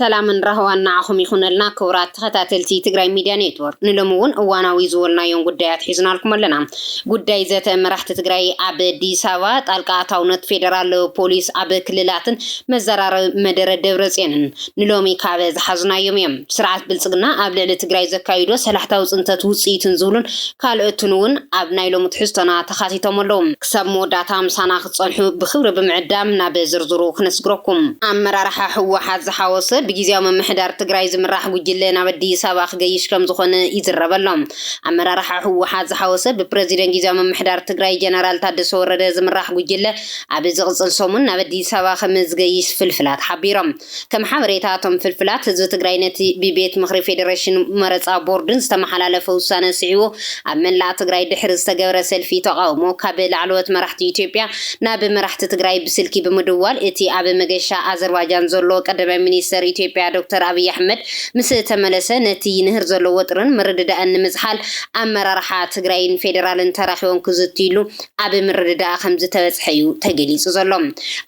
ሰላምን ራህዋን ንዓኹም ይኹነልና ክቡራት ተኸታተልቲ ትግራይ ሚድያ ኔትወርክ። ንሎሚ እውን እዋናዊ ዝበልናዮም ጉዳያት ሒዝናልኩም ኣለና። ጉዳይ ዘተ መራሕቲ ትግራይ ኣብ ኣዲስ ኣበባ፣ ጣልቃ ኣታውነት ፌደራል ፖሊስ ኣብ ክልላትን መዘራረቢ መደረ ደብረፅዮንን ንሎሚ ካብ ዝሓዝናዮም እዮም። ስርዓት ብልፅግና ኣብ ልዕሊ ትግራይ ዘካይዶ ሰላሕታዊ ፅንተት ውፅኢትን ዝብሉን ካልኦትን እውን ኣብ ናይ ሎሚ ትሕዝቶና ተኻቲቶም ኣለዉ። ክሳብ መወዳእታ ምሳና ክትጸንሑ ብኽብሪ ብምዕዳም ናብ ዝርዝሩ ክነስግረኩም። ኣመራርሓ ህወሓት ዝሓወሰ ብግዝያዊ ምምሕዳር ትግራይ ዝምራሕ ጉጅለ ናብ ኣዲስ ኣበባ ክገይሽ ከም ዝኾነ ይዝረብ ኣሎ። ኣመራርሓ ህወሓት ዝሓወሰ ብፕረዚደንት ግዝያዊ ምምሕዳር ትግራይ ጀነራል ታደሰ ወረደ ዝምራሕ ጉጅለ ኣብ ዝቕጽል ሰሙን ናብ ኣዲስ ኣበባ ከም ዝገይሽ ፍልፍላት ሓቢሮም። ከም ሓበሬታ እቶም ፍልፍላት፣ ህዝቢ ትግራይ ነቲ ብቤት ምኽሪ ፌዴሬሽን መረፃ ቦርድን ዝተመሓላለፈ ውሳነ ስዒቡ ኣብ መላእ ትግራይ ድሕሪ ዝተገበረ ሰልፊ ተቓውሞ ካብ ላዕለዎት መራሕቲ ኢትዮጵያ ናብ መራሕቲ ትግራይ ብስልኪ ብምድዋል፣ እቲ ኣብ መገሻ ኣዘርባጃን ዘሎ ቀዳማይ ሚኒስተር ኢትዮጵያ ዶክተር ኣብይ ኣሕመድ ምስ ተመለሰ፣ ነቲ ይንህር ዘሎ ወጥርን ምርድዳእን ንምዝሓል ኣመራርሓ ትግራይን ፌዴራልን ተራኺቦም ክዝትይሉ ኣብ ምርድዳእ ከም ዝተበጽሐ እዩ ተገሊጹ ዘሎ።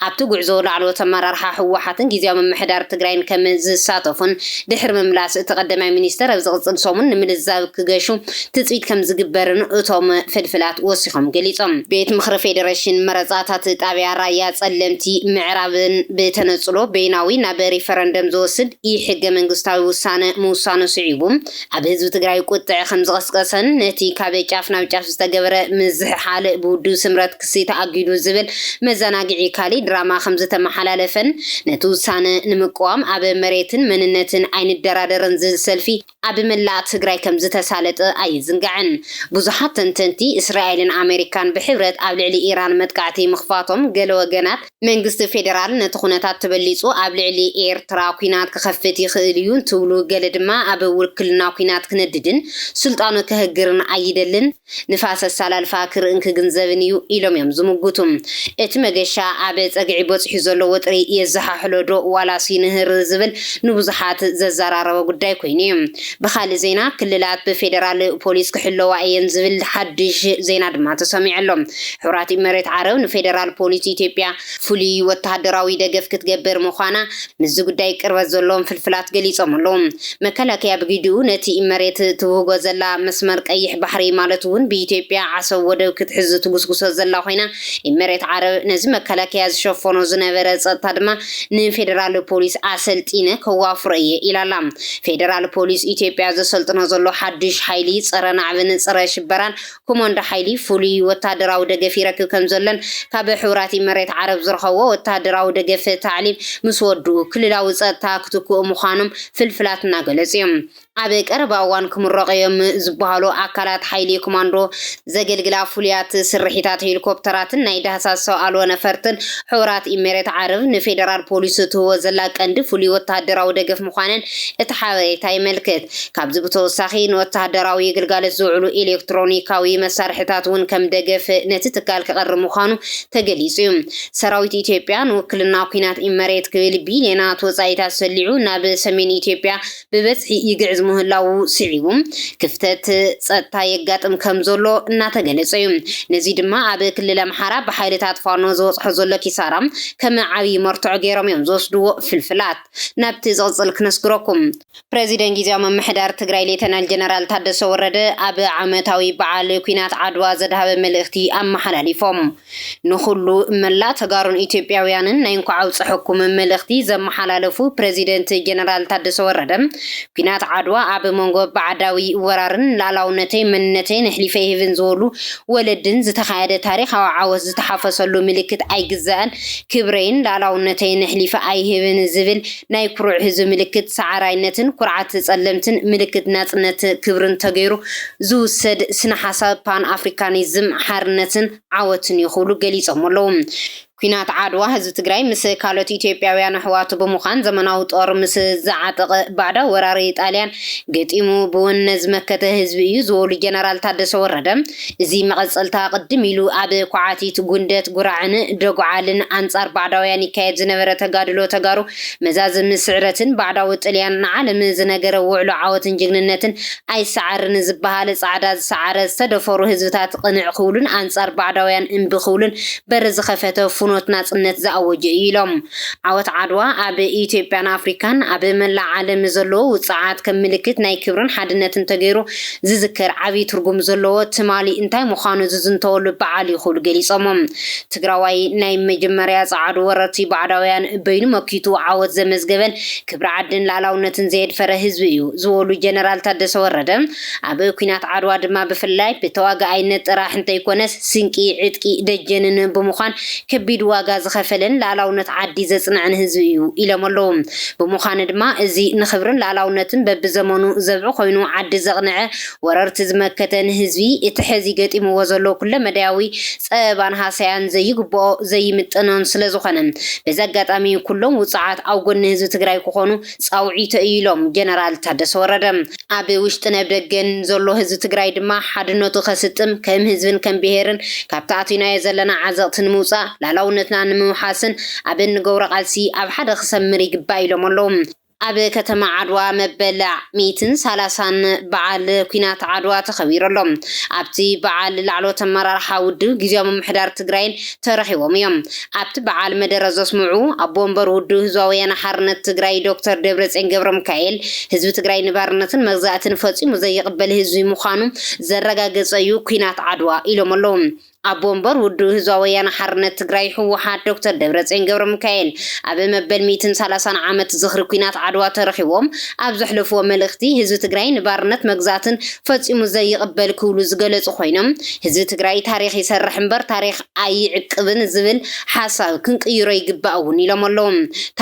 ኣብቲ ጉዕዞ ላዕለዎት ኣመራርሓ ህወሓትን ግዝያዊ ምምሕዳር ትግራይን ከም ዝሳተፉን ድሕሪ ምምላስ እቲ ቀዳማይ ሚኒስተር ኣብ ዝቕጽል ሰሙን ንምልዛብ ክገሹ ትጽቢት ከም ዝግበርን እቶም ፍልፍላት ወሲኾም ገሊጾም። ቤት ምኽሪ ፌዴሬሽን መረጻታት ጣብያ ራያ ጸለምቲ ምዕራብን ብተነጽሎ በይናዊ ናብ ሪፈረንደም ዝወስድ ኢ ሕገ መንግስታዊ ውሳነ ምውሳኑ ስዒቡ፣ ኣብ ህዝቢ ትግራይ ቁጥዐ ከም ዝቐስቀሰን ነቲ ካብ ጫፍ ናብ ጫፍ ዝተገበረ ምዝሕሓል ብውድብ ስምረት ክሲ ተኣጊዱ ዝብል መዘናግዒ ካሊእ ድራማ ከም ዝተመሓላለፈን፣ ነቲ ውሳነ ንምቅዋም ኣብ መሬትን መንነትን ኣይንደራደርን ዝብል ሰልፊ ኣብ መላእ ትግራይ ከም ዝተሳለጠ ኣይዝንጋዕን። ብዙሓት ተንተንቲ፣ እስራኤልን ኣሜሪካን ብሕብረት ኣብ ልዕሊ ኢራን መጥቃዕቲ ምኽፋቶም፣ ገለ ወገናት መንግስቲ ፌዴራል ነቲ ኩነታት ተበሊጹ ኣብ ልዕሊ ኤርትራ ኲናት ክኸፍት ይኽእል እዩ እንትብሉ፣ ገለ ድማ ኣብ ውክልና ኲናት ክነድድን ስልጣኑ ከህግርን ኣይደልን፣ ንፋስ ኣሰላልፋ ክርእን ክግንዘብን እዩ ኢሎም እዮም ዝምጉቱ። እቲ መገሻ ኣብ ጸግዒ በጺሑ ዘሎ ወጥሪ የዘሓሕሎ ዶ ዋላስ ይንህር ዝብል ንብዙሓት ዘዘራረበ ጉዳይ ኮይኑ እዩ። ብኻልእ ዜና፣ ክልላት ብፌዴራል ፖሊስ ክሕለዋ እየን ዝብል ሓድሽ ዜና ድማ ተሰሚዑ ኣሎ። ሕቡራት ኢመሬት ዓረብ ንፌዴራል ፖሊስ ኢትዮጵያ ፍሉይ ወተሃደራዊ ደገፍ ክትገብር ምዃና ምስዚ ጉዳይ ቅርበት ዘለዎም ፍልፍላት ገሊጾም ኣለዉ። መከላከያ ብግዲኡ ነቲ ኢመሬት ትውህጎ ዘላ መስመር ቀይሕ ባሕሪ ማለት እውን ብኢትዮጵያ ዓሰብ ወደብ ክትሕዝ ትጉስጉሶ ዘላ ኮይና፣ ኢመሬት ዓረብ ነዚ መከላከያ ዝሸፈኖ ዝነበረ ጸጥታ ድማ ንፌዴራል ፖሊስ ኣሰልጢነ ከዋፍሮ እየ ኢላ ኣላ። ፌዴራል ፖሊስ ኢትዮጵያ ዘሰልጥኖ ዘሎ ሓድሽ ሓይሊ ጸረ ናዕብን ጸረ ሽበራን ኮማንዶ ሓይሊ ፍሉይ ወተሃደራዊ ደገፍ ይረክብ ከም ዘሎን ካብ ሕቡራት ኢመሬት ዓረብ ዝረኸቦ ወተሃደራዊ ደገፍ ታዕሊም ምስ ወድኡ ክልላዊ ጸጥታ ክትክኡ ምዃኖም ፍልፍላት እናገለጹ እዮም። ኣብ ቀረባ እዋን ክምረቑ እዮም ዝበሃሉ ኣካላት ሓይሊ ኮማንዶ ዘገልግላ ፍሉያት ስርሒታት ሄሊኮፕተራትን ናይ ዳህሳስ ሰው ኣልቦ ነፈርትን ሕቡራት ኢሜሬት ዓረብ ንፌደራል ፖሊስ ትህቦ ዘላ ቀንዲ ፍሉይ ወተሃደራዊ ደገፍ ምዃነን እቲ ሓበሬታ የመልክት። ካብዚ ብተወሳኺ ንወተሃደራዊ ግልጋሎት ዝውዕሉ ኤሌክትሮኒካዊ መሳርሕታት እውን ከም ደገፍ ነቲ ትካል ክቐርብ ምዃኑ ተገሊጹ እዩ። ሰራዊት ኢትዮጵያ ንውክልና ኲናት ኢመሬት ክብል ቢልዮናት ወጻኢታት ሰሊዑ ናብ ሰሜን ኢትዮጵያ ብበዝሒ ይግዕዝ ምህላዉ ስዒቡ፣ ክፍተት ጸጥታ የጋጥም ከም ዘሎ እናተገለጸ እዩ። ነዚ ድማ ኣብ ክልል ኣምሓራ ብሓይልታት ፋኖ ዝበጽሖ ዘሎ ኪሳራ ከም ዓብዪ መርትዖ ገይሮም እዮም ዝወስድዎ ፍልፍላት። ናብቲ ዝቕጽል ክነስግረኩም። ፕረዚደንት ግዝያዊ ምምሕዳር ትግራይ ሌተናል ጀነራል ታደሰ ወረደ ኣብ ዓመታዊ በዓል ኲናት ዓድዋ ዘድሃበ መልእኽቲ ኣመሓላሊፎም። ንኹሉ መላእ ተጋሩን ኢትዮጵያውያንን ናይ እንኳዕ ኣብፀሐኩም መልእኽቲ ዘመሓላለፉ ፕረዚደንት ጀነራል ታደሰ ወረደ፣ ኲናት ዓድዋ ኣብ መንጎ ባዕዳዊ ወራርን ሉኣላውነተይ መንነተይን ኣሕሊፈ ኣይህብን ዝበሉ ወለድን ዝተኻየደ ታሪኻዊ ዓወት ዝተሓፈሰሉ ምልክት ኣይግዛእን፣ ክብረይን ሉኣላውነተይን ኣሕሊፈ ኣይህብን ዝብል ናይ ኩሩዕ ህዝቢ ምልክት ሰዓራይነትን ኩርዓት ጸለምትን ምልክት ናጽነት ክብርን ተገይሩ ዝውሰድ ስነ ሓሳብ ፓን ኣፍሪካኒዝም ሓርነትን ዓወትን እዩ ክብሉ ገሊጾም ኣለዉ። ኲናት ዓድዋ ህዝቢ ትግራይ ምስ ካልኦት ኢትዮጵያውያን ኣሕዋቱ ብምዃን ዘመናዊ ጦር ምስ ዝዓጠቐ ባዕዳዊ ወራሪ ጣልያን ገጢሙ ብወነ ዝመከተ ህዝቢ እዩ ዝበሉ ጀነራል ታደሰ ወረደ፣ እዚ መቐጸልታ ቅድም ኢሉ ኣብ ኳዓቲት፣ ጉንደት፣ ጉራዕን ደጉዓልን ኣንጻር ባዕዳውያን ይካየድ ዝነበረ ተጋድሎ ተጋሩ መዛዝም ስዕረትን ባዕዳዊ ጥልያን ንዓለም ዝነገረ ውዕሎ ዓወትን ጅግንነትን ኣይሰዓርን ዝበሃል ጻዕዳ ዝሰዓረ ዝተደፈሩ ህዝብታት ቅንዕ ክብሉን ኣንጻር ባዕዳውያን እምቢ ክብሉን በር ዝኸፈተ ፍኖ ኖት ናጽነት ዝኣወጀ እዩ ኢሎም። ዓወት ዓድዋ ኣብ ኢትዮጵያን ኣፍሪካን ኣብ መላእ ዓለም ዘሎ ውፅዓት ከም ምልክት ናይ ክብርን ሓድነትን ተገይሩ ዝዝከር ዓብዪ ትርጉም ዘለዎ ትማሊ እንታይ ምዃኑ ዝዝንተወሉ በዓል እዩ ክብሉ ገሊጾሞ። ትግራዋይ ናይ መጀመርያ ጸዓዱ ወረርቲ ባዕዳውያን በይኑ መኪቱ ዓወት ዘመዝገበን ክብሪ ዓድን ላዕላውነትን ዘየድፈረ ህዝቢ እዩ ዝበሉ ጀነራል ታደሰ ወረደ፣ ኣብ ኲናት ዓድዋ ድማ ብፍላይ ብተዋጋኣይነት ጥራሕ እንተይኮነስ ስንቂ፣ ዕጥቂ፣ ደጀንን ብምዃን ከቢድ ዋጋ ዝኸፈለን ላዕላውነት ዓዲ ዘጽንዐን ህዝቢ እዩ ኢሎም ኣለዉ። ብምዃኑ ድማ እዚ ንኽብርን ላዕላውነትን በብዘመኑ ዘብዒ ኮይኑ ዓዲ ዘቕንዐ፣ ወረርቲ ዝመከተ፣ ንህዝቢ እቲ ሕዚ ገጢምዎ ዘሎ ኩለመዳያዊ ጸበባን ሃሰያን ዘይግብኦ ዘይምጥኖን ስለ ዝኾነ፣ በዚ ኣጋጣሚ ኩሎም ውጽዓት ኣብ ጎኒ ህዝቢ ትግራይ ክኾኑ ጻውዒት እዩ ኢሎም ጀነራል ታደሰ ወረደ። ኣብ ውሽጥን ኣብ ደገን ዘሎ ህዝቢ ትግራይ ድማ ሓድነቱ ከስጥም፣ ከም ህዝብን ከም ብሄርን ካብቲ ኣቲናዮ ዘለና ዓዘቕቲ ንምውጻእ፣ ላዕላውነትና ንምውሓስን ኣብ እንገብሮ ቃልሲ ኣብ ሓደ ክሰምር ይግባእ ኢሎም ኣለዉ። ኣብ ከተማ ዓድዋ መበል ሚእትን ሰላሳን በዓል ኲናት ዓድዋ ተኸቢሩ ኣሎ። ኣብቲ በዓል ላዕለዎት ኣመራርሓ ውድብ፣ ግዝያዊ ምምሕዳር ትግራይን ተረኺቦም እዮም። ኣብቲ በዓል መደረ ዘስምዑ ኣቦ ወንበር ውድብ ህዝባዊ ወያነ ሓርነት ትግራይ ዶክተር ደብረጽዮን ገብረ ሚካኤል፣ ህዝቢ ትግራይ ንባርነትን መግዛእትን ፈጺሙ ዘይቕበል ህዝቢ ምዃኑ ዘረጋገጸ እዩ ኲናት ዓድዋ ኢሎም ኣለዉ። ኣቦ ወንበር ውድብ ህዝባዊ ወያነ ሓርነት ትግራይ ህወሓት ዶክተር ደብረጽዮን ገብረ ሚካኤል ኣብ መበል ሚእትን ሰላሳን ዓመት ዝኽሪ ኲናት ዓድዋ ተረኺቦም ኣብ ዘሕለፍዎ መልእኽቲ፣ ህዝቢ ትግራይ ንባርነት መግዛእትን ፈጺሙ ዘይቕበል ክብሉ ዝገለጹ ኮይኖም፣ ህዝቢ ትግራይ ታሪኽ ይሰርሕ እምበር ታሪኽ ኣይዕቅብን ዝብል ሓሳብ ክንቅይሮ ይግባእ እውን ኢሎም ኣለዉ።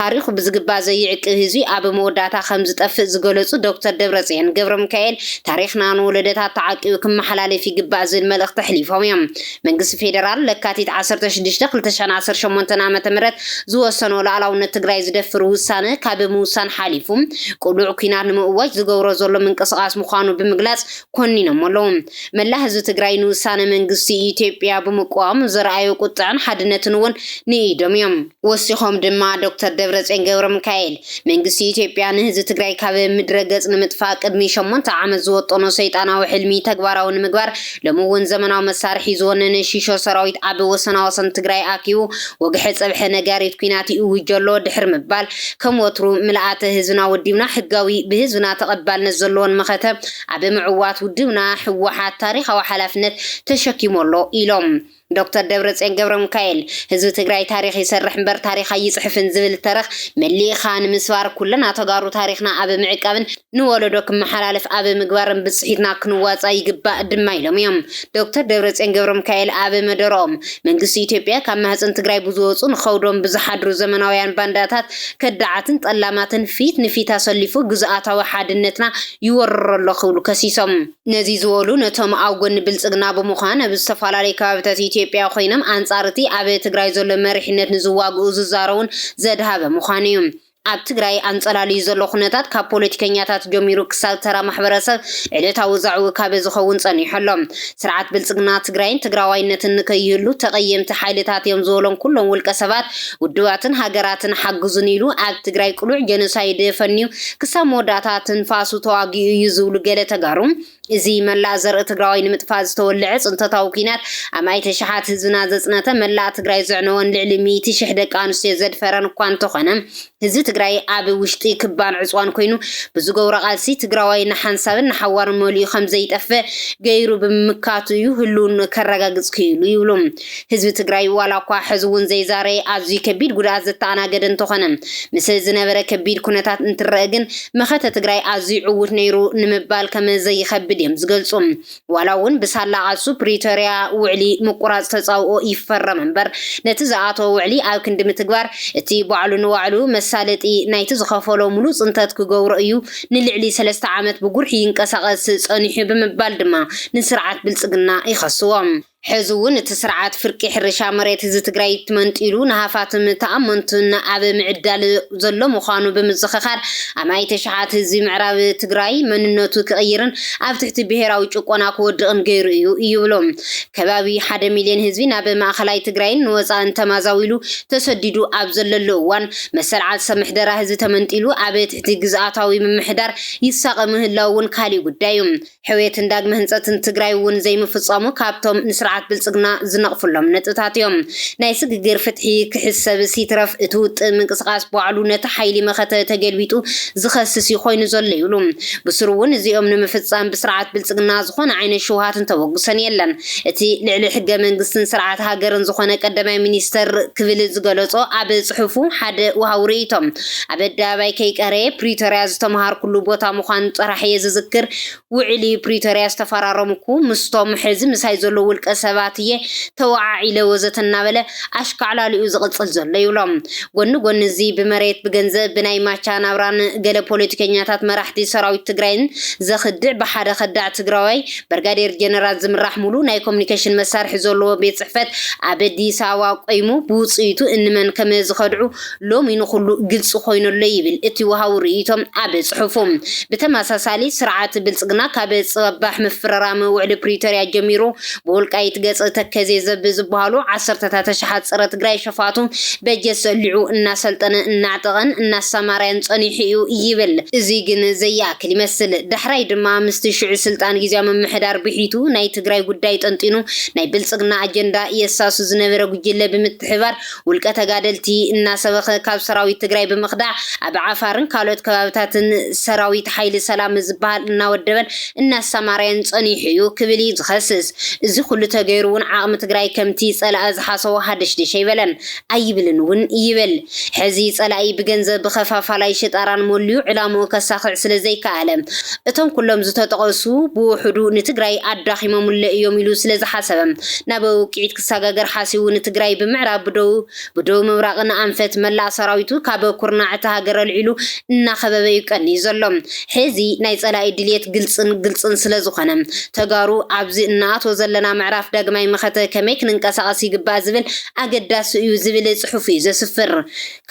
ታሪኹ ብዝግባእ ዘይዕቅብ ህዝቢ ኣብ መወዳእታ ከም ዝጠፍእ ዝገለጹ ዶክተር ደብረጽዮን ገብረ ሚካኤል፣ ታሪኽና ንወለዶታት ተዓቂቡ ክመሓላለፍ ይግባእ ዝብል መልእኽቲ ኣሕሊፎም እዮም። መንግስቲ ፌደራል ለካቲት ዓሰርተ ሽዱሽተ ክልተ ሽሕን ዓሰርተ ሸሞንተን ዓመተ ምህረት ዝወሰኖ ሉዓላውነት ትግራይ ዝደፍር ውሳነ ካብ ምውሳን ሓሊፉ ቅሉዕ ኲናት ንምእዋጅ ዝገብሮ ዘሎ ምንቅስቓስ ምዃኑ ብምግላጽ ኮኒኖም ኣለዉ። መላእ ህዝቢ ትግራይ ንውሳነ መንግስቲ ኢትዮጵያ ብምቅዋም ዘርኣዮ ቁጥዐን ሓድነትን እውን ንኢዶም እዮም። ወሲኾም ድማ ዶክተር ደብረጽዮን ገብረ ሚካኤል፣ መንግስቲ ኢትዮጵያ ንህዝቢ ትግራይ ካብ ምድረ ገጽ ንምጥፋእ ቅድሚ ሸሞንተ ዓመት ዝወጠኖ ሰይጣናዊ ሕልሚ ተግባራዊ ንምግባር፣ ሎሚ እውን ዘመናዊ መሳርሒ ዝወነነ ሺሾ ሰራዊት ኣብ ወሰናወሰን ትግራይ ኣኪቡ ወግሐ ጸብሐ ነጋሪት ኲናት ይእውጅ ኣሎ ድሕሪ ምባል፣ ከም ወትሩ ምልኣተ ህዝብና ወዲብና፣ ሕጋዊ ብህዝብና ተቐባልነት ዘለዎን መኸተ ኣብ ምዕዋት ውድብና ህወሓት ታሪኻዊ ሓላፍነት ተሸኪሙ ኣሎ ኢሎም። ዶክተር ደብረጽዮን ገብረ ሚካኤል፣ ህዝቢ ትግራይ ታሪኽ ይሰርሕ እምበር ታሪኽ ኣይጽሕፍን ዝብል ተረኽ መሊእኻ ንምስባር፣ ኩልና ተጋሩ ታሪኽና ኣብ ምዕቃብን ንወለዶ ክመሓላለፍ ኣብ ምግባርን ብፅሒትና ክንዋፃእ ይግባእ ድማ ኢሎም እዮም። ዶክተር ደብረጽዮን ገብረ ሚካኤል ኣብ መደረኦም፣ መንግስቲ ኢትዮጵያ ካብ ማህፀን ትግራይ ብዝወፁ ንኸብዶም ብዝሓድሩ ዘመናውያን ባንዳታት፣ ከዳዓትን ጠላማትን ፊት ንፊት ኣሰሊፉ ግዝኣታዊ ሓድነትና ይወርር ኣሎ ክብሉ ከሲሶም። ነዚ ዝበሉ ነቶም ኣብ ጎኒ ብልጽግና ብምዃን ኣብ ዝተፈላለዩ ከባቢታት ኢትዮጵያ ኮይኖም ኣንጻር እቲ ኣብ ትግራይ ዘሎ መሪሕነት ንዝዋግኡ ዝዛረቡን ዘድሃበ ምዃኑ እዩ። ኣብ ትግራይ ኣንጸላልዩ ዘሎ ኩነታት ካብ ፖለቲከኛታት ጀሚሩ ክሳብ ተራ ማሕበረሰብ ዕለታዊ ዛዕኡ ካበ ዝኸውን ጸኒሑ ኣሎ። ስርዓት ብልጽግና ትግራይን ትግራዋይነትን ንከይህሉ ተቐየምቲ ሓይልታት እዮም ዝበሎም ኩሎም ውልቀ ሰባት፣ ውድባትን ሃገራትን ሓግዙን ኢሉ ኣብ ትግራይ ቅሉዕ ጀኖሳይድ ፈንዩ ክሳብ መወዳእታ ትንፋሱ ተዋጊኡ እዩ ዝብሉ ገለ ተጋሩ፣ እዚ መላእ ዘርኢ ትግራዋይ ንምጥፋእ ዝተወልዐ ፅንተታዊ ኲናት ኣማኢተ ሽሓት ህዝብና ዘፅነተ፣ መላእ ትግራይ ዘዕነወን ልዕሊ ሚእቲ ሽሕ ደቂ ኣንስትዮ ዘድፈረን እኳ እንተኾነ፣ ህዝቢ ትግራይ ኣብ ውሽጢ ክባን ዕፅዋን ኮይኑ ብዝገብሮ ቃልሲ ትግራዋይ ንሓንሳብን ንሓዋርን መሊኡ ከም ዘይጠፍእ ገይሩ ብምምካቱ እዩ ህልውንኡ ከረጋግፅ ክኢሉ ይብሉ። ህዝቢ ትግራይ ዋላ እኳ ሕዚ እውን ዘይዛረየ ኣዝዩ ከቢድ ጉድኣት ዘተኣናገደ እንተኾነ፣ ምስ ዝነበረ ከቢድ ኩነታት እንትረአ ግን መኸተ ትግራይ ኣዝዩ ዕዉት ነይሩ ንምባል ከም ዘይኸብድ እዮም ዝገልፁ። ዋላ እውን ብሳላ ቃልሱ ፕሪቶርያ ውዕሊ ምቁራፅ ተፃብኦ ይፈረም እምበር፣ ነቲ ዝኣተወ ውዕሊ ኣብ ክንዲ ምትግባር፣ እቲ ባዕሉ ንባዕሉ መሳለጢ ናይቲ ዝኸፈሎ ሙሉእ ፅንተት ክገብሮ እዩ ንልዕሊ ሰለስተ ዓመት ብጉርሒ ይንቀሳቐስ ፀኒሑ ብምባል ድማ ንስርዓት ብልፅግና ይኸስዎ። ሕዚ እውን እቲ ስርዓት ፍርቂ ሕርሻ መሬት ህዝቢ ትግራይ ትመንጢሉ ንሃፋትም ተኣመንቱን ኣብ ምዕዳል ዘሎ ምዃኑ ብምዝኽኻር፣ ኣማኢተ ሽሓት ህዝቢ ምዕራብ ትግራይ መንነቱ ክቕይርን ኣብ ትሕቲ ብሄራዊ ጭቆና ክወድቕን ገይሩ እዩ ይብሉ። ከባቢ ሓደ ሚልዮን ህዝቢ ናብ ማእኸላይ ትግራይን ንወፃእን ተማዛዊሉ ተሰዲዱ ኣብ ዘለሉ እዋን፣ መሰል ዓርሰ ምሕደራ ህዝቢ ተመንጢሉ ኣብ ትሕቲ ግዝኣታዊ ምምሕዳር ይሳቐ ምህላው እውን ካሊእ ጉዳይ እዩ። ሕውየትን ዳግመ ህንፀትን ትግራይ እውን ዘይምፍፃሙ ካብቶም ንስራ ስርዓት ብልጽግና ዝነቕፍሎም ነጥብታት እዮም። ናይ ስግግር ፍትሒ ክሕሰብ ሲትረፍ እቲ ውጥን ምንቅስቓስ ባዕሉ ነቲ ሓይሊ መኸተ ተገልቢጡ ዝኸስስ እዩ ኮይኑ ዘሎ ይብሉ። ብስሩ እውን እዚኦም ንምፍጻም ብስርዓት ብልጽግና ዝኾነ ዓይነት ሽውሃትን ተበግሶን የለን። እቲ ልዕሊ ሕገ መንግስትን ስርዓት ሃገርን ዝኾነ ቀዳማይ ሚኒስተር ክብል ዝገለጾ ኣብ ጽሑፉ ሓደ ወሃዊ ርእይቶ ኣብ ኣደባባይ ከይቀረየ ፕሪቶርያ ዝተምሃርኩሉ ቦታ ምዃኑ ጥራሕ እየ ዝዝክር። ውዕሊ ፕሪቶርያ ዝተፈራረምኩ ምስቶም ሕዚ ምሳይ ዘለዉ ውልቀ ሰባት እየ ተወዓዒለ ወዘተ እናበለ ኣሽካዕላሊኡ ዝቕጽል ዘሎ ይብሎም። ጎኒ ጎኒ እዚ ብመሬት ብገንዘብ ብናይ ማቻ ናብራን ገለ ፖለቲከኛታት መራሕቲ ሰራዊት ትግራይን ዘኽድዕ ብሓደ ከዳዕ ትግራዋይ ብርጋዴር ጀነራል ዝምራሕ ሙሉ ናይ ኮሚኒኬሽን መሳርሒ ዘለዎ ቤት ጽሕፈት ኣብ ኣዲስ ኣበባ ቆይሙ ብውፅኢቱ እንመን ከም ዝኸድዑ ሎሚ ንኹሉ ግልፂ ኮይኑሎ ይብል እቲ ወሃዊ ርእይቶ ኣብ ጽሑፉ። ብተመሳሳሊ ስርዓት ብልፅግና ካብ ፅባሕ ምፍርራም ውዕሊ ፕሪቶርያ ጀሚሩ ብወልቃይት ገፅ ተከዜ ዘብ ዝበሃሉ ዓሰርተታት ኣሽሓት ፀረ ትግራይ ሸፋቱ በጀት ሰሊዑ እናሰልጠነ እናዕጠቐን እናሰማርያን ፀኒሑ እዩ ይብል። እዚ ግን ዘያክል ይመስል። ዳሕራይ ድማ ምስቲ ሽዑ ስልጣን ግዜያዊ ምምሕዳር ብሒቱ ናይ ትግራይ ጉዳይ ጠንጢኑ ናይ ብልፅግና ኣጀንዳ የሳሱ ዝነበረ ጉጅለ ብምትሕባር ውልቀ ተጋደልቲ እናሰበኸ ካብ ሰራዊት ትግራይ ብምኽዳዕ ኣብ ዓፋርን ካልኦት ከባብታትን ሰራዊት ሓይሊ ሰላም ዝበሃል እናወደበን እናሰማረየን ፀኒሑ እዩ ክብል እዩ ዝኸስስ። እዚ ኩሉ ተገይሩ እውን ዓቕሚ ትግራይ ከምቲ ፀላኢ ዝሓሰቦ ሃደሽደሽ ኣይበለን ኣይብልን እውን ይብል። ሕዚ ፀላኢ ብገንዘብ ብኸፋፋላይ ሽጣራን ሞልዩ ዕላምኡ ከሳኽዕ ስለ ዘይከኣለ እቶም ኩሎም ዝተጠቐሱ ብውሕዱ ንትግራይ ኣዳኺሞምለ እዮም ኢሉ ስለ ዝሓሰበ ናብ ውቅዒት ክሰጋገር ሓሲቡ ንትግራይ ብምዕራብ ብደቡብ ብደቡብ ምብራቕን ኣንፈት መላእ ሰራዊቱ ካብ ኩርናዕ እታ ሃገር ኣልዒሉ እናኸበበ እዩ ቀንዩ ዘሎ። ሕዚ ናይ ፀላኢ ድልየት ግልፅን ግልፅን ስለ ዝኾነ ተጋሩ ኣብዚ እናኣትዎ ዘለና ምዕራፍ ዳግማይ መኸተ ከመይ ክንንቀሳቐስ ይግባእ ዝብል ኣገዳሲ እዩ ዝብል ፅሑፍ እዩ ዘስፍር።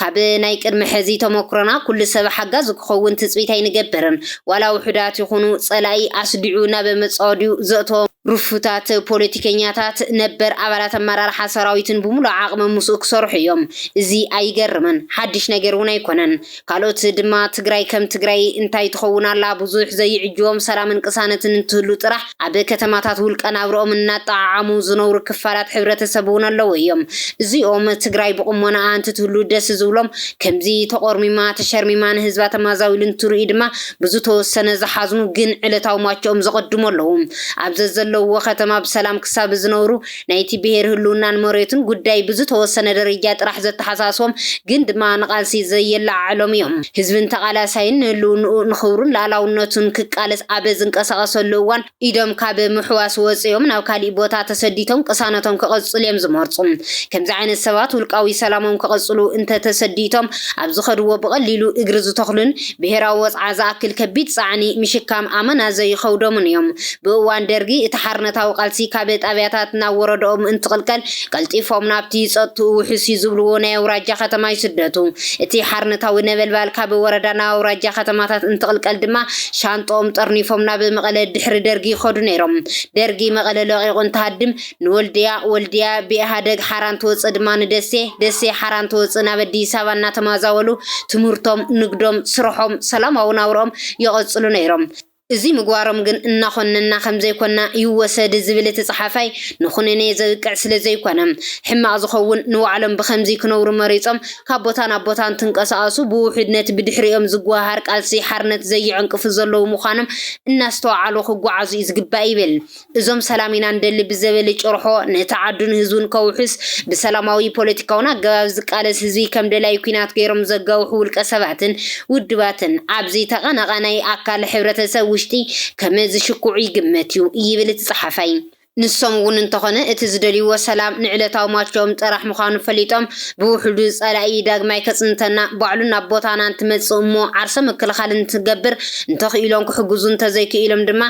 ካብ ናይ ቅድሚ ሕዚ ተመክሮና ኩሉ ሰብ ሓጋዚ ክኸውን ትፅቢት ኣይንገብርን። ዋላ ውሑዳት ይኹኑ ፀላኢ ኣስዲዑ ናብ መፃወዲኡ ዘእትዎም ርፉታት ፖለቲከኛታት ነበር ኣባላት ኣመራርሓ ሰራዊትን ብምሉእ ዓቕሚ ምስኡ ክሰርሑ እዮም። እዚ ኣይገርምን፣ ሓድሽ ነገር እውን ኣይኮነን። ካልኦት ድማ ትግራይ ከም ትግራይ እንታይ ትኸውን ኣላ? ብዙሕ ዘይዕጅቦም ሰላምን ቅሳነትን እንትህሉ ጥራሕ ኣብ ከተማታት ውልቀ ናብርኦም እናጠዓዓሙ ዝነብሩ ክፋላት ሕብረተሰብ እውን ኣለዉ እዮም። እዚኦም ትግራይ ብቑሞናኣ እንትትህሉ ደስ ዝብሎም ከምዚ ተቖርሚማ ተሸርሚማ ንህዝባ ተማዛዊሉ እንትርኢ ድማ ብዝተወሰነ ዝሓዝኑ ግን ዕለታዊ ማቸኦም ዘቐድሙ ኣለዉ። ኣብ ዘዘለውዎ ከተማ ብሰላም ክሳብ ዝነብሩ ናይቲ ብሄር ህልውናን መሬቱን ጉዳይ ብዝተወሰነ ደረጃ ጥራሕ ዘተሓሳስቦም ግን ድማ ንቓልሲ ዘየለዓዕሎም እዮም። ህዝብን ተቓላሳይን ንህልውንኡ ንኽብሩን ሉዓላውነቱን ክቃለስ ኣብ ዝንቀሳቐሰሉ እዋን ኢዶም ካብ ምሕዋስ ወፂኦም ናብ ካሊእ ቦታ ተሰዲቶም ቅሳነቶም ክቐፅሉ እዮም ዝመርፁ። ከምዚ ዓይነት ሰባት ውልቃዊ ሰላሞም ክቐፅሉ እንተተሰዲቶም ኣብ ዝኸድዎ ብቐሊሉ እግሪ ዝተኽሉን ብሄራዊ ወፅዓ ዝኣክል ከቢድ ፃዕኒ ምሽካም ኣመና ዘይኸብዶምን እዮም። ብእዋን ደርጊ እቲ ሓርነታዊ ቃልሲ ካብ ጣብያታት ናብ ወረዳኦም እንትቕልቀል ቀልጢፎም ናብቲ ፀጥትኡ ውሑስ እዩ ዝብልዎ ናይ ኣውራጃ ከተማ ይስደቱ። እቲ ሓርነታዊ ነበልባል ካብ ወረዳ ናብ ኣውራጃ ከተማታት እንትቕልቀል ድማ ሻንጥኦም ጠርኒፎም ናብ መቐለ ድሕሪ ደርጊ ይኸዱ ነይሮም። ደርጊ መቐለ ለቒቑ እንትሃድም ንወልድያ፣ ወልድያ ብኢሃደግ ሓራ እንትወፅእ ድማ ንደሴ፣ ደሴ ሓራ እንትወፅእ ናብ ኣዲስ ኣበባ እናተማዛወሉ ትምህርቶም፣ ንግዶም፣ ስርሖም፣ ሰላማዊ ናብርኦም ይቐፅሉ ነይሮም። እዚ ምግባሮም ግን እናኾነና ከም ዘይኮና ይወሰድ ዝብል እቲ ጸሓፋይ ንኹነኔ ዘብቅዕ ስለ ዘይኮነ ሕማቕ ዝኸውን ንባዕሎም ብኸምዚ ክነብሩ መሪጾም ካብ ቦታ ናብ ቦታ እንትንቀሳቐሱ ብውሑድ ነቲ ብድሕሪኦም ዝጓሃር ቃልሲ ሓርነት ዘየዕንቅፉ ዘለዉ ምዃኖም እናስተውዓሉ ክጓዓዙ እዩ ዝግባእ ይብል። እዞም ሰላም ኢና ንደሊ ብዘበሊ ጭርሖ ነቲ ዓዱን ህዝቡን ከውሕስ ብሰላማዊ ፖለቲካውን ኣገባብ ዝቃለስ ህዝቢ ከም ደላይ ኲናት ገይሮም ዘጋውሑ ውልቀ ሰባትን ውድባትን ኣብዚ ተቐነቐ ናይ ኣካል ሕብረተሰብ ውሽጢ ከም ዝሽኩዑ ይግመት እዩ ይብል እቲ ጸሓፋይ። ንሶም እውን እንተኾነ እቲ ዝደልይዎ ሰላም ንዕለታዊ ማቸኦም ጥራሕ ምዃኑ ፈሊጦም ብውሕዱ ጸላኢ ዳግማይ ከጽንተና ባዕሉ ናብ ቦታና እንትመጽእ እሞ ዓርሰ ምክልኻል እንትገብር እንተኽኢሎም ክሕግዙ እንተዘይክኢሎም ድማ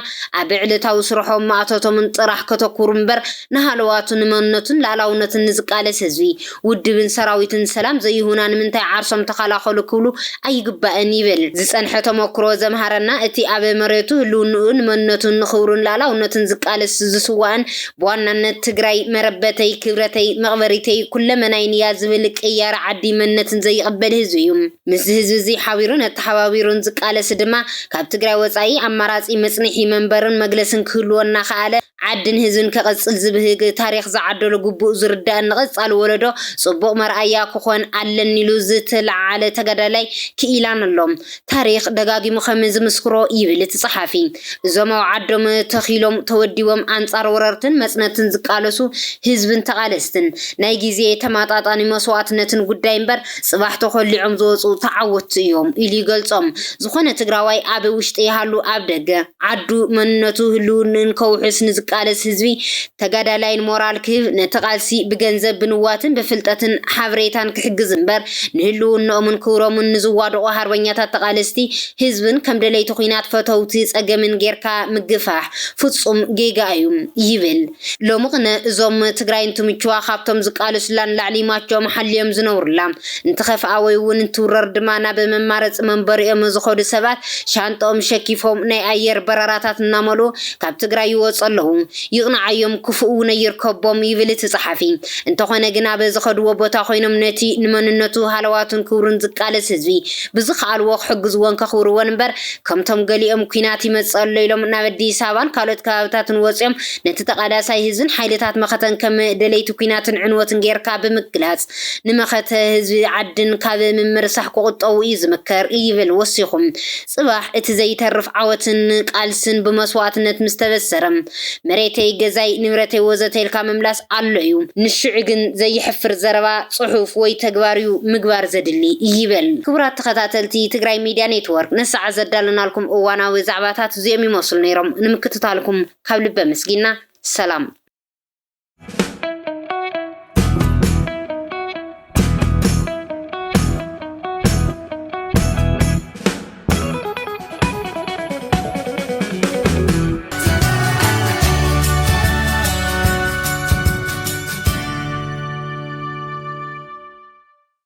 ኣብ ዕለታዊ ስርሖም ማእቶቶምን ጥራሕ ከተኩሩ እምበር ንሃለዋቱ ንመንነቱን ሉዓላውነቱን ንዝቃለስ ህዝቢ ውድብን ሰራዊትን ሰላም ዘይህቡና ንምንታይ ዓርሶም ተኸላኸሉ ክብሉ ኣይግባእን ይብል። ዝጸንሐ ተመክሮ ዘምሃረና እቲ ኣብ መሬቱ ህልውንኡን መንነቱን ንኽብሩን ሉዓላውነቱን ዝቃለስ ዝስዋእን ብዋናነት ትግራይ መረበተይ ክብረተይ መቕበሪተይ ኩለመናይን እያ ዝብል ቅያር ዓዲ መንነትን ዘይቕበል ህዝቢ እዩ። ምስዚ ህዝቢ እዚ ሓቢሩን ኣተሓባቢሩን ዝቃለስ ድማ ካብ ትግራይ ወፃኢ ኣማራፂ መፅንሒ መንበርን መግለስን ክህልዎ እናኸኣለ ዓድን ህዝብን ከቐጽል ዝብህግ ታሪኽ ዝዓደሎ ግቡእ ዝርዳእን ንቐጻሊ ወለዶ ጽቡቕ መርኣያ ክኾን ኣለኒ ኢሉ ዝተለዓለ ተጋዳላይ ክኢላን ኣሎ። ታሪኽ ደጋጊሙ ከም ዝምስክሮ ይብል እቲ ጸሓፊ፣ እዞም ኣብ ዓዶም ተኺሎም ተወዲቦም ኣንጻር ወረርትን መጽነትን ዝቃለሱ ህዝብን ተቓለስትን ናይ ግዜ ተማጣጣኒ መስዋእትነትን ጉዳይ እምበር ጽባሕ ተኾሊዖም ዝወፁ ተዓወትቲ እዮም ኢሉ ይገልጾም። ዝኾነ ትግራዋይ ኣብ ውሽጢ ይሃሉ ኣብ ደገ ዓዱ መንነቱ ህልውንኡን ከውሕስ ንዝቃለስ ህዝቢ ተጋዳላይን ሞራል ክህብ፣ ነቲ ቃልሲ ብገንዘብ ብንዋትን ብፍልጠትን ሓበሬታን ክሕግዝ እምበር ንህልውንኦምን ክብሮምን ንዝዋደቑ ሃርበኛታት ተቓለስቲ ህዝብን ከም ደለይቲ ኲናት ፈተውቲ ጸገምን ጌርካ ምግፋሕ ፍጹም ጌጋ እዩ ይብል። ሎሚ ቅነ እዞም ትግራይ እንትምችዋ ካብቶም ዝቃለሱላ ንላዕሊ ማቸኦም ሓልዮም ዝነብሩላ፣ እንትኸፍኣ ወይ እውን እንትውረር ድማ ናብ መማረፂ መንበሪኦም ዝኸዱ ሰባት ሻንጣኦም ሸኪፎም ናይ ኣየር በረራታት እናመልኡ ካብ ትግራይ ይወፁ ኣለዉ። ይቕንዓዮም፣ ክፉእ እውን ኣይርከቦም ይብል እቲ ጸሓፊ። እንተኾነ ግን ኣብ ዝኸድዎ ቦታ ኮይኖም ነቲ ንመንነቱ ሃለዋቱን ክብሩን ዝቃለስ ህዝቢ ብዝኸኣልዎ ክሕግዝዎን ከኽብርዎን እምበር ከምቶም ገሊኦም ኲናት ይመጽእ ኣሎ ኢሎም ናብ ኣዲስ ኣበባን ካልኦት ከባብታትን ወፂኦም ነቲ ተቓላሳይ ህዝብን ሓይልታት መኸተን ከም ደለይቲ ኲናትን ዕንወትን ጌርካ ብምግላጽ ንመኸተ ህዝቢ ዓድን ካብ ምምርሳሕ ክቑጠቡ እዩ ዝምከር ይብል ወሲኹም። ጽባሕ እቲ ዘይተርፍ ዓወትን ቃልስን ብመስዋእትነት ምስ ተበሰረ መሬተይ፣ ገዛይ፣ ንብረተይ ወዘተ ኢልካ ምምላስ ኣሎ እዩ። ንሽዑ ግን ዘየሕፍር ዘረባ፣ ጽሑፍ ወይ ተግባር እዩ ምግባር ዘድሊ ይብል። ክቡራት ተኸታተልቲ ትግራይ ሚድያ ኔትወርክ፣ ንሰዓት ዘዳለናልኩም እዋናዊ ዛዕባታት እዚኦም ይመስሉ ነይሮም። ንምክትታልኩም ካብ ልቢ ኣመስጊና። ሰላም።